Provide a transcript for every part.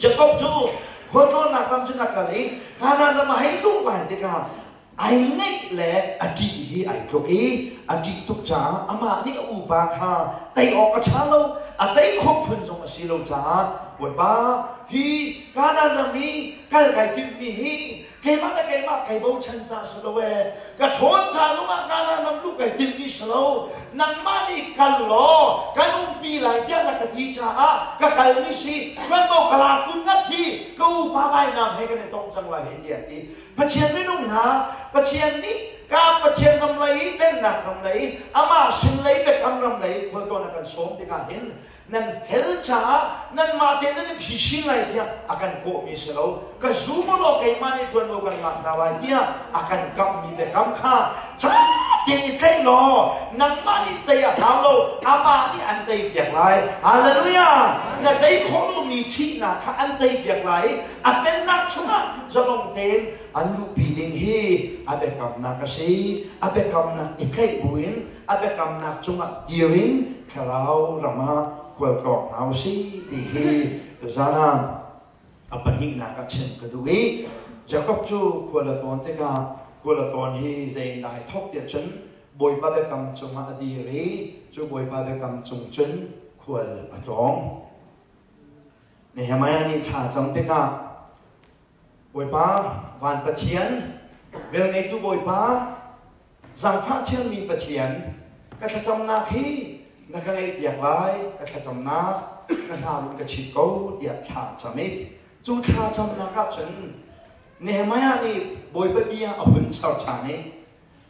Jakob cu khualtlawnnak ram cun a kal i Kanaan ram a hei luh lai tikah ai ngaih le a ṭih hi ai tluk i a ṭih tuk caah amah nih a upa kha tei awk a ṭha lo, a tei khawh phun zong a si lo caah Bawipa, hi Kanaan ram i kal kai timhmi hi keimah le keimah kai bochan ca si lo ee, ka ṭhawn ca lungah Kanaan ram luh kai timhmi si lo, nangmah nih kal law kan umpi lai tiah na ka ti caah ka kalmi si, tuanvo ka lak tun ngat hi ka upa vainam he kan i tong cang lai hi tiah a ti. Pathian minung hna, Pathian nih ka Pathian ram lei i pennak ram lei, amah sin lei biakam ram lei khualtlawn a kan sawm tikah hin nan fel caah nanmah te nan i phisin lai tiah a kan kawhmi si lo. Ka zum law keimah nih ṭuanvo kan lak hna lai tiah a kan kamhmi biakam kha ṭha tein i tlaih law nangmah nih tei a hau lo, amah nih an tei piak lai. Hallelujah! Na tei khawh lomi thihnak kha an tei piak lai i a pennak chungah zalong tein an luhpi ding hi a biakamnak a si. A biakamnak i tlaih buin a biakamnak cungah dir in thlarau ram ah khualtlawng hna u sih ti hi tuzan ah a pahnihnak ah chim ka duh i Jakob cu khual a tlawn tikah khual a tlawn hi zei in dah ai thawk tiah cun Bawipa biakam cungah a dir i cu Bawipa biakam cung cun khual a tlawng. Nehemiah nih thla cam tikah Bawipa, van Pathian, velngeitu Bawipa, zaangfah thiammi Pathian, ka thlacamnak hi na ka ngaihpiak lai, ka thlacamnak na hna run ka chit ko tiah thla a cam i cu thla camnak ah cun Nehemiah nih Bawipa bia a hun char ṭhan i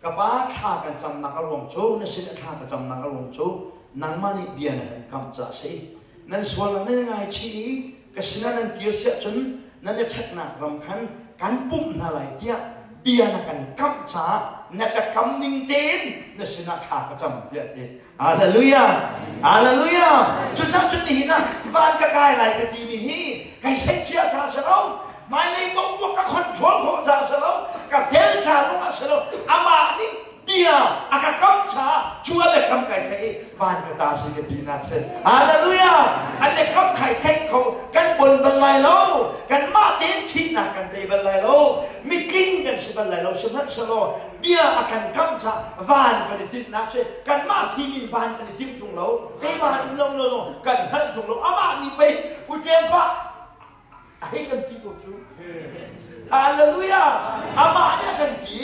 ka pa thla kan camnak a ruang cu na sin a thla ka camnak a ruang cu nangmah nih bia na kan kamh caah a si nan sual nan ngaichih i ka sinah nan kir siah cun nan i ṭhatnak ram khan kan pumh hna lai tiah bia na kan kamh caah na ka kam ning tein na sinah thla ka cam tiah ti. Hallelujah! Hallelujah! Cucaah cun nihin ah van ka kai lai ka timi hi kai seih cia ca si lo, hmailei boruak ka control khawh ca si lo, ka fel ca zong ah si lo, amah nih bia a ka kam caah cu a biakam kai theih i van ka ta si ka tinak si. Hallelujah! An biakam khai theih kho kan bon bal lai lo, kanmah tein thihnak kan tei bal lai lo, mitling kan si bal lai lo, sihmanhsehlaw bia a kan kamh caah van kan i tinhnak si. Kanmah fim in van kan i timh ṭung lo, keimah in lo lo kan hngalh ṭung lo, amah nih pei ucian pah a hei kan ti ko cu. Hallelujah! Amah nih a kan ti.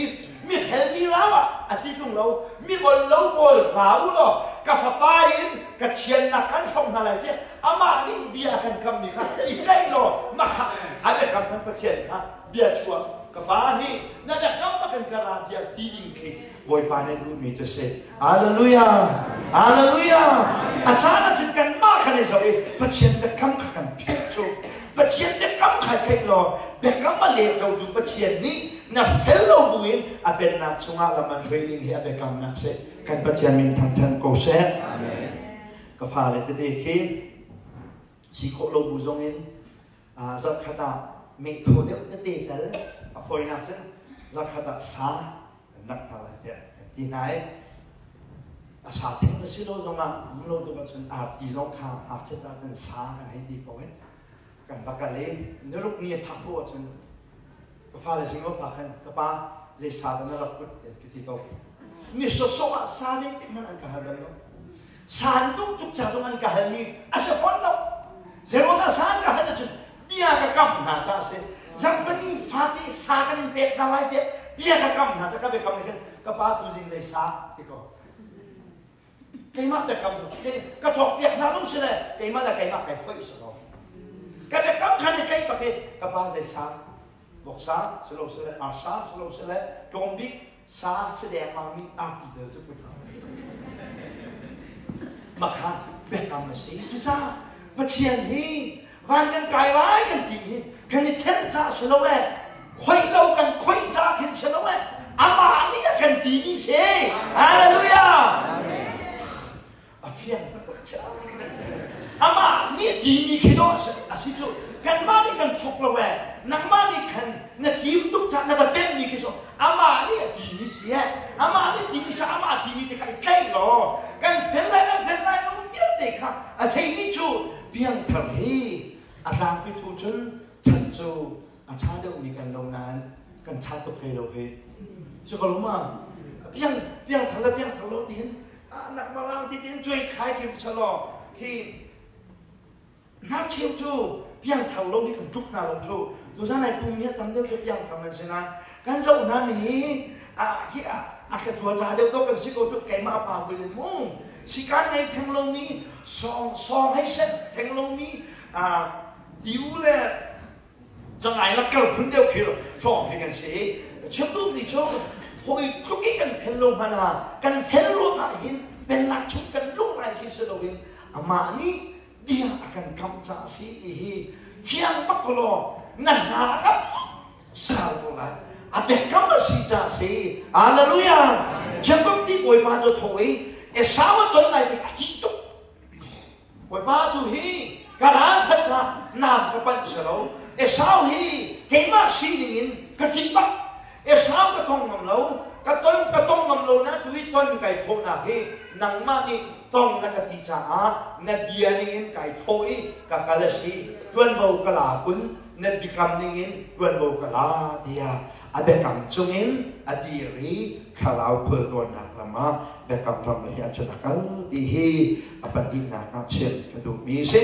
Mi fel mi rau ah a ti ṭung lo. Mi bol lo pawl ra u law ka fapa in ka thiannak kan hrawm hna lai tiah amah nih bia a kan kammi kha i tlaih law mah a biakam kan Pathian kha bia chuah ka pa hi na biakam a kan ka ra tiah ti ding khi Bawipa nih duhmi cu si. Hallelujah! Hallelujah! A caan ah cun kanmah khan i zoh i Pathian biakam kha kan philh cu. Pathian biakam kha theih law biakam a let lo tu Pathian nih na fel lo buin a pennak chungah lam an hruai ding hi a biakamnak si. Kan Pathian min thangthan ko seh. Ka fale tete khi si khawh lo bu zong in zarhkhat ah meithaw deuh tete tal a fawinak cun zarhkhat ah sa kan nak hna lai tiah kan ti hna i a sa theng a si lo zongah um lo tuk ahcun arti zong kha arcet ah cun sa kan hei ti ko in kan va kal i niruk ni a phak ko ahcun ka fale sing pa khan ka pa zei sa dah na rak put ka ti ko. Ni sawsawh ah sa zeitik hmanh an ka hal bal lo. San duh tuk ca zong an ka halmi a si fawn lo. Zeiruangah sa an ka hal ahcun bia ka kam hna ca a si. Zarhpini fate sa kan in pek hna lai tiah bia ka kam hna ca ka biakam nih khan ka pa tuzing zei sa ti ko. Keimah biakam cu ka cawk piak hna lo si le keimah le keimah kai khoih si lo. Ka biakam khan i tlaih bak i ka pa zei sa voksa si lo sile arsa si lo sile tlawm bik sa si dengmang mi arti del cu put makha biakam a si. Cucaah Pathian hi van kan kai lai kan ti hi kan i then ca si lo e, khoih lo kan khoih ca khin si lo e, amah nih a kan ti mi si. Hallelujah! A fiang taktak ca. Amah nih timi khi dawh a si cu. Kanmah nih kan thawk lo ee. Nangmah nih khan na fim tuk cah na va pemmi khi so amah nih a timi si ee. Amah nih timi si amah timi te kha i tlaih law kan fel lai kan fel lai lo vialte kha a theimi cu piangthar hi a tlangpi. Zapi thu cun ṭhat cu a ṭha deuhmi kan lo nain kan ṭha tuk hlei lo hi. Cu ko lo ma? Piang piang thar le piang thar lo tiin nak marang ti tin cuai khai kim salo khi Hnarcheu cu piangthar lo hi kan tluk hna lo cu. Tuzan ai pum hi a tam deuh cu piangthar nan si nain kan zoh hna mi hi hi a thlachual ca deuh dawh kan si ko cu keimah a pa kuin in mu. Sikan ngei theng lomi song song hei set theng lomi tiu le cangai lakker phun deuh khi hrawng khi kan si. Chim duhmi cu hawi tluk i kan fel lo hmanh ah kan fel ruangah hin pennak chung kan luh lai khi si loin amah nih bia a kan kamh caah a si ti hi fiang bak ko law na hna a rak sau ko lai. A biakam a si caah a si. Hallelujah! Jacob nih Bawipa cu tho i Esau a ton lai tik a ṭih tuk. Bawipa tu hi ka ralṭhat caah nam ka panh si lo. Esau hi keimah sining in ka ṭih bak. Esau ka tong ngam lo. Ka ton ka tong ngam lo na tu i ton kai khawhnak hi nangmah nih tong na ka ti caah na bia ningin kai thawh i ka kal a si. Ṭuanvo ka la kun na biakam ningin ṭuanvo ka la tiah a biakam cungin a dir i thlarau khulrawnnak ram ah biakam ram lei ah cun a kal ti hi a pahnihnak ah chim ka duhmi a si.